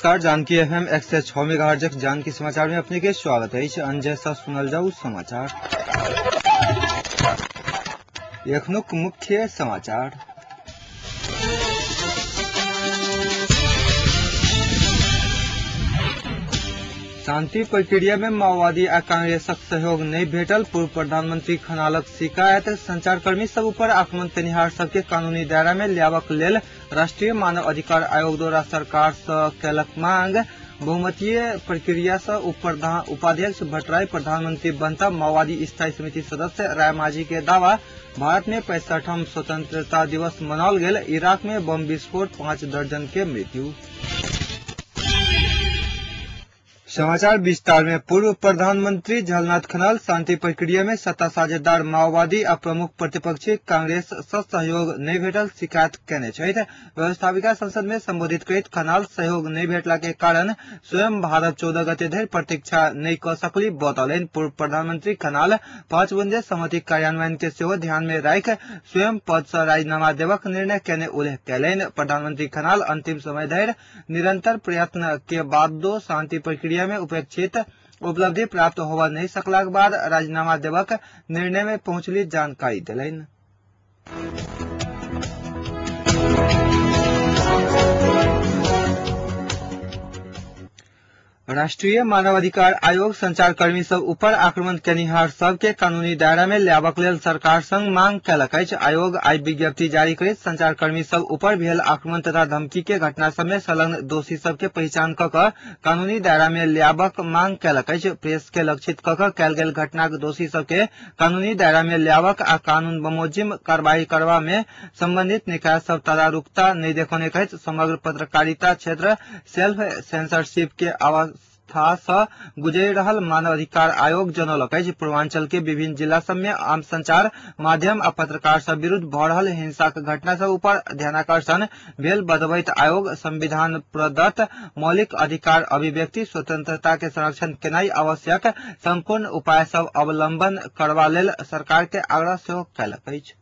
नमस्कार, Janaki FM 106 megahertz Janaki समाचार में अपने के स्वागत है। अंजय सा सुनल जाऊ समाचार। एखनुक मुख्य समाचार। शांति प्रक्रिया में माओवादी आ कांग्रेसक सहयोग नहीं भेटल, पूर्व प्रधानमंत्री खनालक शिकायत। संचारकर्मी सब ऊपर आक्रमण केनिहार सबके कानूनी दायरा में लाबक लेल राष्ट्रीय मानव अधिकार आयोग द्वारा सरकार से केलक मांग। बहुमतीय प्रक्रिया से उपाध्यक्ष भट्टराई प्रधानमंत्री बनता माओवादी स्थायी समिति सदस्य रायमाझी के दावा। भारत में 65वां स्वतंत्रता दिवस मनाओल गेल। इराक में बम विस्फोट, 5 दर्जन के मृत्यु। समाचार विस्तार में। पूर्व प्रधानमंत्री झलनाथ खनाल शांति प्रक्रिया में सत्ता साझेदार माओवादी आ प्रमुख प्रतिपक्षी कांग्रेस से सहयोग नहीं भेटल शिकायत केने छथि। व्यवस्थापिका संसद में संबोधित करैत खनाल सहयोग नहीं भेटला के कारण स्वयं भारत 14 गते धरि प्रतीक्षा नहीं क सकली बतौलनि। पूर्व प्रधानमंत्री खनाल 5 बुंदे सहमति कार्यान्वयन के सेहो ध्यान में राखि स्वयं पद से राजीनामा देबाक निर्णय केने उल्लेख कयलनि। प्रधानमंत्री खनाल अंतिम समय धरि निरंतर प्रयत्न के बादो शांति प्रक्रिया में उपेक्षित उपलब्धि प्राप्त होवा नहीं सकलाक बाद राजीनामा देबाक निर्णय में पहुंचली जानकारी देलनि। राष्ट्रीय मानवाधिकार आयोग संचारकर्मी सब ऊपर आक्रमण केनिहार सबके कानूनी दायरा में लाबक लेल सरकार संग मांग केलक अछि। आयोग आइ विज्ञप्ति जारी करैत संचारकर्मी सब ऊपर भेल आक्रमण तथा धमकी के घटना सब में संलग्न दोषी सबके पहचान क क कानूनी दायरा में लाबक मांग केलक अछि। प्रेस के लक्षित क क कयल गेल घटनाक दोषी सबके कानूनी दायरा में लाबक आ कानून बमोजिम कार्रवाई करबा में संबंधित निकाय सब तदारुकता नहीं देखौने कहैत समग्र पत्रकारिता क्षेत्र सेल्फ सेंसरशिप के अवस्था से गुजरि रहल मानवाधिकार आयोग जनौलक अछि। पूर्वांचल के विभिन्न जिला सब में आम संचार माध्यम आ पत्रकार सब विरुद्ध भ रहल हिंसाक घटना सब ऊपर ध्यानाकर्षण भेल बतबैत आयोग संविधान प्रदत्त मौलिक अधिकार अभिव्यक्ति स्वतंत्रता के संरक्षण केनाइ आवश्यक संपूर्ण उपाय सब अवलंबन करबा लेल सरकार के आग्रह सेहो कयलक अछि।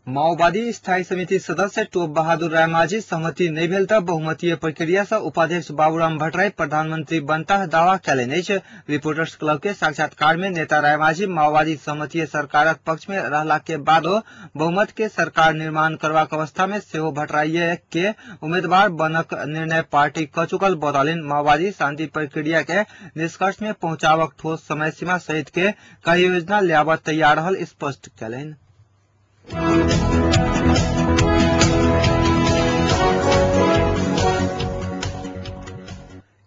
माओवादी स्थायी समिति सदस्य टोप बहादुर रायमाझी सहमति नहीं भेल त बहुमतीय प्रक्रिया से उपाध्यक्ष बाबूराम भट्टराई प्रधानमंत्री बनता दावा कयलनि अछि। रिपोर्टर्स क्लब के साक्षात्कार में नेता रायमाझी माओवादी सहमतीय सरकारक पक्ष में रहला के बादो बहुमत के सरकार निर्माण करबाक अवस्था में सेहो भट्टराई के उम्मीदवार बनक निर्णय पार्टी क चुकल बतौलनि। माओवादी शांति प्रक्रिया के निष्कर्ष में पहुंचाबक ठोस समय सीमा सहित के कार्ययोजना लाबऽ तैयार रहल स्पष्ट कयलनि।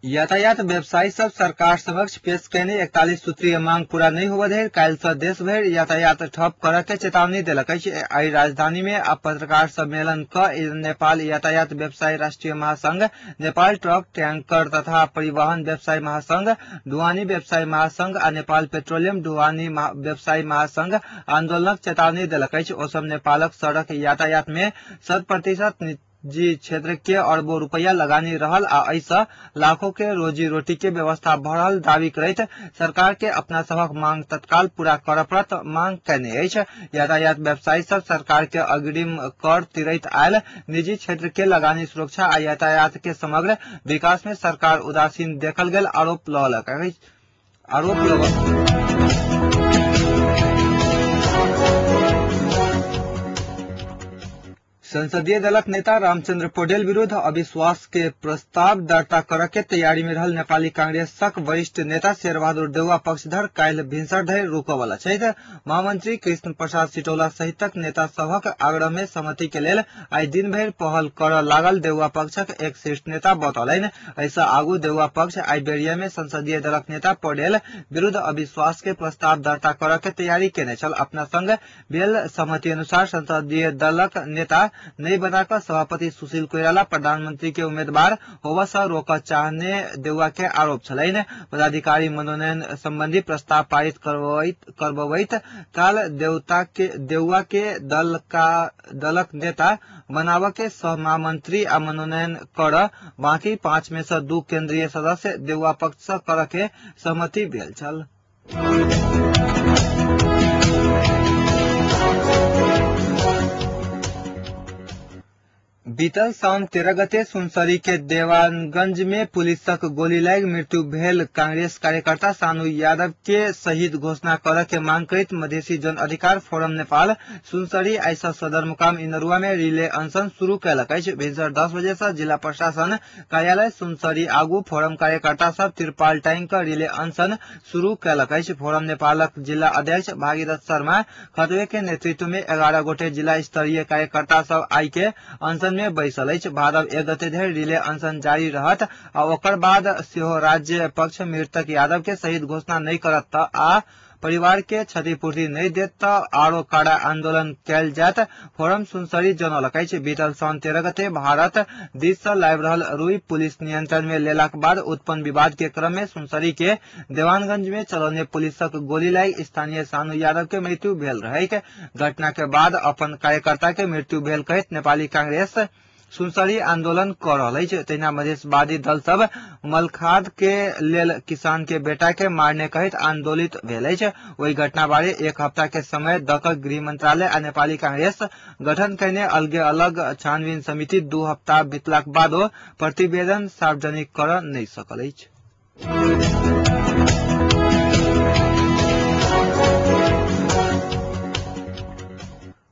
यातायात व्यवसायी सब सरकार समक्ष पेश कयने 41 सूत्रीय मांग पूरा नहीं होबय धरि काल्हि सँ देश भरि यातायात ठप करय के चेतावनी देलक अछि। आइ राजधानी में आ पत्रकार सम्मेलन क नेपाल यातायात व्यवसायी राष्ट्रीय महासंघ, नेपाल ट्रक टैंकर तथा परिवहन व्यवसायी महासंघ, ढुवानी व्यवसायी महासंघ आ नेपाल पेट्रोलियम ढुवानी व्यवसायी महासंघ आंदोलनक चेतावनी देलक अछि। ओ सब नेपालक सड़क यातायात में 100% निजी क्षेत्र के अरबों रुपया लगानी रहल आ एहिसँ लाखों के रोजी रोटी के व्यवस्था भ रहल दावी करैत सरकार के अपना सभक मांग तत्काल पूरा करऽ पड़त मांग कयने अछि। यातायात व्यवसायी सब सरकार के अग्रिम कर तिरैत आयल निजी क्षेत्र के लगानी सुरक्षा आ यातायात के समग्र विकास में सरकार उदासीन देखल गेल आरोप लगौलक अछि। संसदीय दलक नेता रामचंद्र पौडेल विरुद्ध अविश्वास के प्रस्ताव दर्ता करऽ के तैयारी में रहल नेपाली कांग्रेसक वरिष्ठ नेता शेरबहादुर देउवा पक्षधर काल्हि भिनसर धरि रुकऽ वाला छथि। महामंत्री कृष्ण प्रसाद सिटौला सहितक नेता सभक आग्रह में सहमति के लेल आइ दिन भरि पहल करऽ लागल देउवा पक्षक एक शीर्ष नेता बतौलनि। एहिसँ आगू देउवा पक्ष आइ बेरिया में संसदीय दलक नेता पौडेल विरुद्ध अविश्वास के प्रस्ताव दर्ता करऽ के तैयारी केने छल। अपना संग भेल सहमति अनुसार संसदीय दलक नेता नहीं बनाकर सभापति सुशील कोइराला प्रधानमंत्री के उम्मीदवार होबय से रोकऽ चाहने देउवा के आरोप छलनि। पदाधिकारी मनोनयन संबंधी प्रस्ताव पारित करबैत काल देउवा के दलक नेता बनाबऽ के सह महामंत्री आ मनोनयन करऽ बाकी 5 में से 2 केंद्रीय सदस्य देउवा पक्ष से करऽ के सहमति भेल छल। बीतल साउन 13 गते सुनसरी के देवानगंज में पुलिसक गोली लागि मृत्यु भेल कांग्रेस कार्यकर्ता सानू यादव के शहीद घोषणा करऽ के मांग करैत मधेसी जन अधिकार फोरम नेपाल सुनसरी आइ सँ सदरमुकाम इनरुआ में रिले अनशन शुरू कयलक अछि। भिनसर 10 बजे सँ जिला प्रशासन कार्यालय सुनसरी आगू फोरम कार्यकर्ता सब तिरपाल टांगि कऽ रिले अनशन शुरू कयलक अछि। फोरम नेपालक जिला अध्यक्ष भागीरथ शर्मा खतवे के नेतृत्व में 11 गोटे जिला स्तरीय कार्यकर्ता सब आइ के अनशन में बैसल अछि। भादव 1 गते धरि रिले अनशन जारी रहत आ ओकर बाद सेहो राज्य पक्ष मृतक यादव के शहीद घोषणा नहि करत आ परिवार के क्षतिपूर्ति नहि देत त आरो कड़ा आंदोलन कयल जायत फोरम सुनसरी जनौलक अछि। बीतल साउन 13 गते भारत दिस सँ लाबि रहल रुई पुलिस नियंत्रण में लेलाक बाद उत्पन्न विवाद के क्रम में सुनसरी के देवानगंज में चलौने पुलिसक गोली लागि स्थानीय सानू यादव के मृत्यु भेल रहैक। घटना के बाद अपन कार्यकर्ता के मृत्यु भेल कहैत नेपाली कांग्रेस सुनसरी आंदोलन क रहल अछि। तहिना मधेशवादी दल सब मलखाद के लेल किसान के बेटा के मारने कहैत आंदोलित भेल अछि। ओहि घटना बारे एक हफ्ता के समय द क गृह मंत्रालय आ नेपाली कांग्रेस गठन कयने अलगे अलग छानबीन समिति 2 हफ्ता बीतलाक बादो प्रतिवेदन सार्वजनिक करऽ नहि सकल अछि।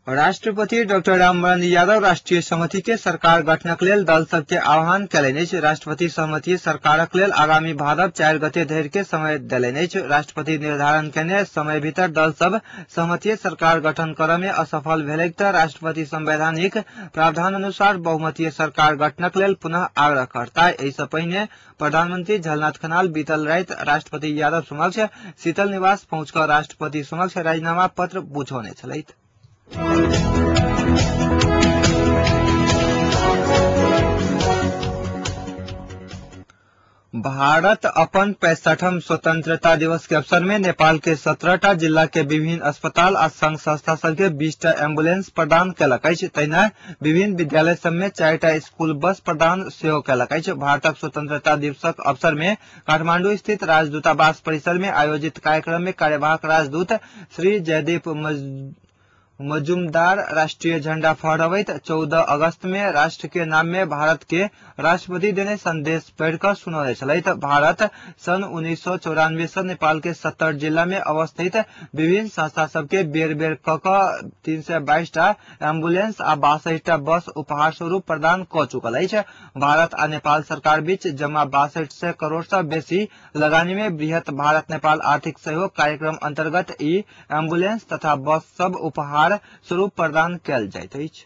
राष्ट्रपति डॉक्टर रामवरण यादव राष्ट्रीय सहमति के सरकार गठनक लेल दल सबके आह्वान कयलनि अछि। राष्ट्रपति सहमति सरकारक लेल आगामी भादव 4 गते धरि के समय देलनि अछि। राष्ट्रपति निर्धारण कयने समय भीतर दल सब सहमति सरकार गठन करऽ में असफल भेलैक त राष्ट्रपति संवैधानिक प्रावधान अनुसार बहुमतीय सरकार गठनक लेल पुनः आग्रह करता। एहि सँ पहिने प्रधानमंत्री झलनाथ खनाल बीतल राति राष्ट्रपति यादव समक्ष शीतल निवास पहुँच कऽ राष्ट्रपति समक्ष राजीनामा पत्र बुझौने छलथि। भारत अपन 65ठम स्वतंत्रता दिवस के अवसर में नेपाल के 17टा जिला के विभिन्न अस्पताल आ संघ संस्था सबके 20टा एम्बुलेंस प्रदान कयलक अछि। तहिना विभिन्न विद्यालय सब में 4टा स्कूल बस प्रदान सेहो कयलक अछि। भारतक स्वतंत्रता दिवसक अवसर में काठमांडू स्थित राजदूतावास परिसर में आयोजित कार्यक्रम में कार्यवाहक राजदूत श्री जयदीप मजुमदार राष्ट्रीय झंडा फहरबैत 14 अगस्त में राष्ट्र के नाम में भारत के राष्ट्रपति देने संदेश पढ़ कऽ सुनौने छलथि। भारत सन 1994 से नेपाल के 70 जिला में अवस्थित विभिन्न संस्था सबके बेर बेर क कऽ 322टा एम्बुलेंस आ 62टा बस उपहार स्वरूप प्रदान कऽ चुकल अछि। भारत आ नेपाल सरकार बीच जमा 6200 करोड़ सँ बेसी लगानी में बृहत भारत नेपाल आर्थिक सहयोग कार्यक्रम अंतर्गत ई एम्बुलेंस तथा बस सब उपहार स्वरूप प्रदान कयल जाइत अछि।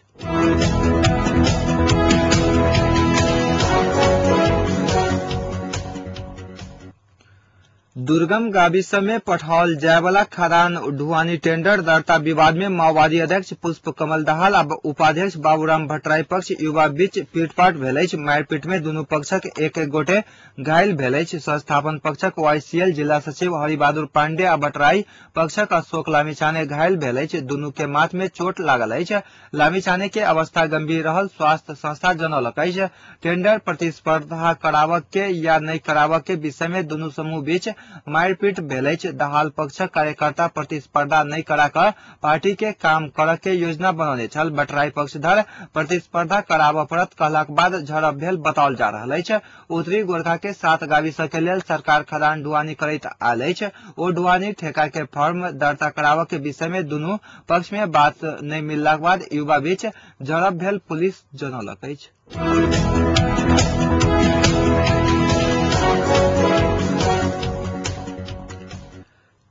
दुर्गम गाविस में पठाओल जायवाला खदान ढुआनी टेंडर दर्ता विवाद में माओवादी अध्यक्ष पुष्प कमल दाहाल आ उपाध्यक्ष बाबूराम भट्टराई पक्ष युवा बीच पीटपाट भेल अछि। मारिपीट में दुनू पक्षक एक एक गोटे घायल भेल अछि। संस्थापन पक्षक वाईसीएल जिला सचिव हरिबहादुर पांडे आ भट्टराई पक्षक अशोक लामिछाने घायल भेल अछि। दुनू के माथ में चोट लागल अछि। लामिछाने के अवस्था गंभीर रहल स्वास्थ्य संस्था जनौलक अछि। टेंडर प्रतिस्पर्धा कराबऽ के या नहि कराबऽ के विषय में दुनू समूह बीच मारिपीट भेल अछि। दाहाल पक्षक कार्यकर्ता प्रतिस्पर्धा नहि करा कऽ पार्टी के काम करऽ के योजना बनौने छल। भट्टराई पक्षधर प्रतिस्पर्धा कराबऽ पड़त कहलाक बाद झड़प भेल बताओल जा रहल अछि। उत्तरी गोरखा के 7 गाविस के लेल सरकार खदान ढुआनी करैत आयल अछि। ओ ढुआनी ठेका के फॉर्म दर्ता कराबऽ के विषय में दुनू पक्ष में बात नहि मिललाक बाद युवा बीच झड़प भेल पुलिस जनौलक अछि।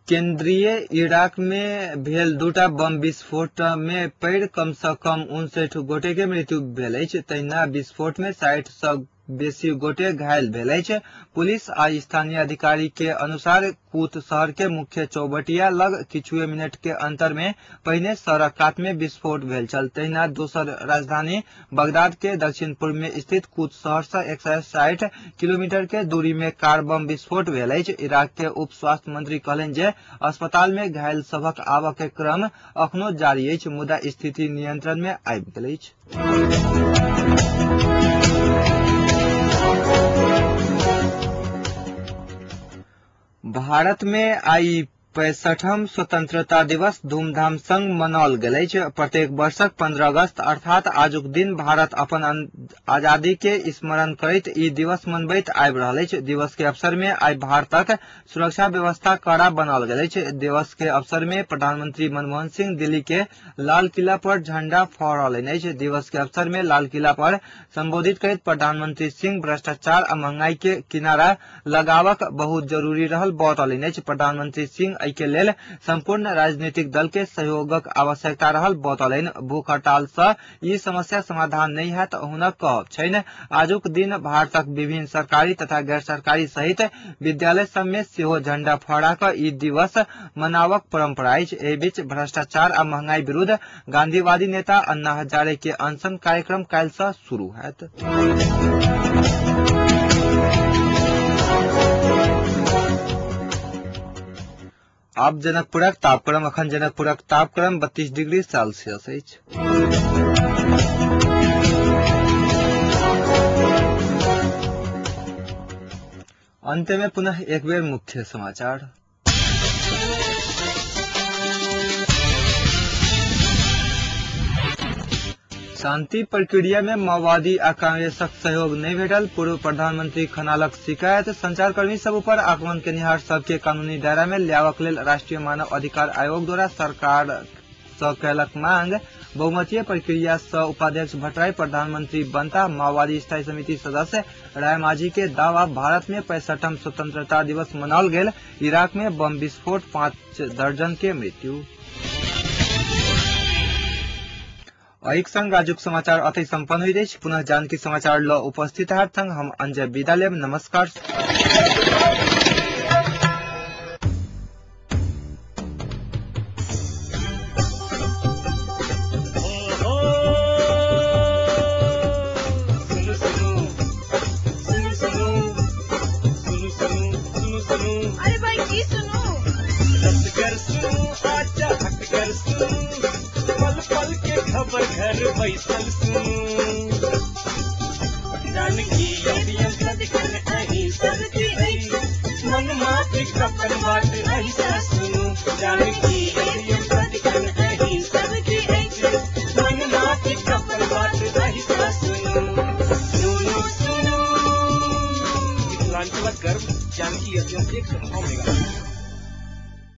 केंद्रीय इराक में भेल 2टा बम विस्फोट में पड़ि कम सँ कम 59 गोटे के मृत्यु भेल अछि। तहिना विस्फोट में 60 सँ बेसी गोटे घायल भेल अछि। पुलिस आ स्थानीय अधिकारी के अनुसार कूत शहर के मुख्य चौबटिया लग किछुए मिनट के अंतर में पहिने सड़क कात में विस्फोट भेल छल। तहिना दोसर राजधानी बगदाद के दक्षिण पूर्व में स्थित कूत शहर से 160 किलोमीटर के दूरी में कार बम विस्फोट भेल अछि। इराक के उप स्वास्थ्य मंत्री कहलनि जे अस्पताल में घायल सभक आबऽ के क्रम अखनो जारी अछि, मुदा स्थिति नियंत्रण में आबि गेल अछि। भारत में आई 65ठम स्वतंत्रता दिवस धूमधाम संग मनाओल गेल अछि। प्रत्येक वर्षक 15 अगस्त अर्थात आजुक दिन भारत अपन आजादी के स्मरण करैत ई दिवस मनबैत आबि रहल अछि। दिवस के अवसर में आइ भारतक सुरक्षा व्यवस्था कड़ा बनाओल गेल अछि। दिवस के अवसर में प्रधानमंत्री मनमोहन सिंह दिल्ली के लाल किला पर झंडा फहरौलनि अछि। दिवस के अवसर में लाल किला पर संबोधित करैत प्रधानमंत्री सिंह भ्रष्टाचार आ महंगाई के किनारा लगावक बहुत जरूरी रहल बतौलनि अछि। प्रधानमंत्री सिंह एहि के लेल संपूर्ण राजनीतिक दल के सहयोगक आवश्यकता रहल बतौलनि। भूख हड़ताल सँ ई समस्या समाधान नहि हैत हुनक कहब छनि। आजुक दिन भारतक विभिन्न सरकारी तथा गैर सरकारी सहित विद्यालय सब में सेहो झंडा फहरा कऽ ई दिवस मनावक परंपरा अछि। एहि बीच भ्रष्टाचार आ महंगाई विरुद्ध गांधीवादी नेता अन्ना हजारे के अनशन कार्यक्रम काल्हि सँ शुरू हैत। आब जनकपुरक तापक्रम। अखन जनकपुरक तापक्रम 32 डिग्री सेल्सियस अछि। अंत में पुनः एक बेर मुख्य समाचार। शांति प्रक्रिया में माओवादी आ कांग्रेसक सहयोग नहि भेटल, पूर्व प्रधानमंत्री खनालक शिकायत। संचारकर्मी सब ऊपर आक्रमण केनिहार सबके कानूनी दायरा में लाबक लेल राष्ट्रीय मानव अधिकार आयोग द्वारा सरकार सँ कयलक मांग। बहुमतीय प्रक्रिया सँ उपाध्यक्ष भट्टराई प्रधानमंत्री बनता, माओवादी स्थायी समिति सदस्य रायमाझी के दावा। भारत में 65ठम स्वतंत्रता दिवस मनाओल गेल। इराक में बम विस्फोट, 5 दर्जन के मृत्यु। एहिक संग आजुक समाचार अतै सम्पन्न होइत अछि। पुनः जानकी समाचार ल उपस्थित हैत संग हम अंजय विदा लेब। नमस्कार। अरे भाई की सुनू, पल पल के खबर घर बैसल सुनू, जानकी अभियम सदिखन अहीं सबके अछि, मन मात्र अपन बात अहीं सँ सुनू, जानकी।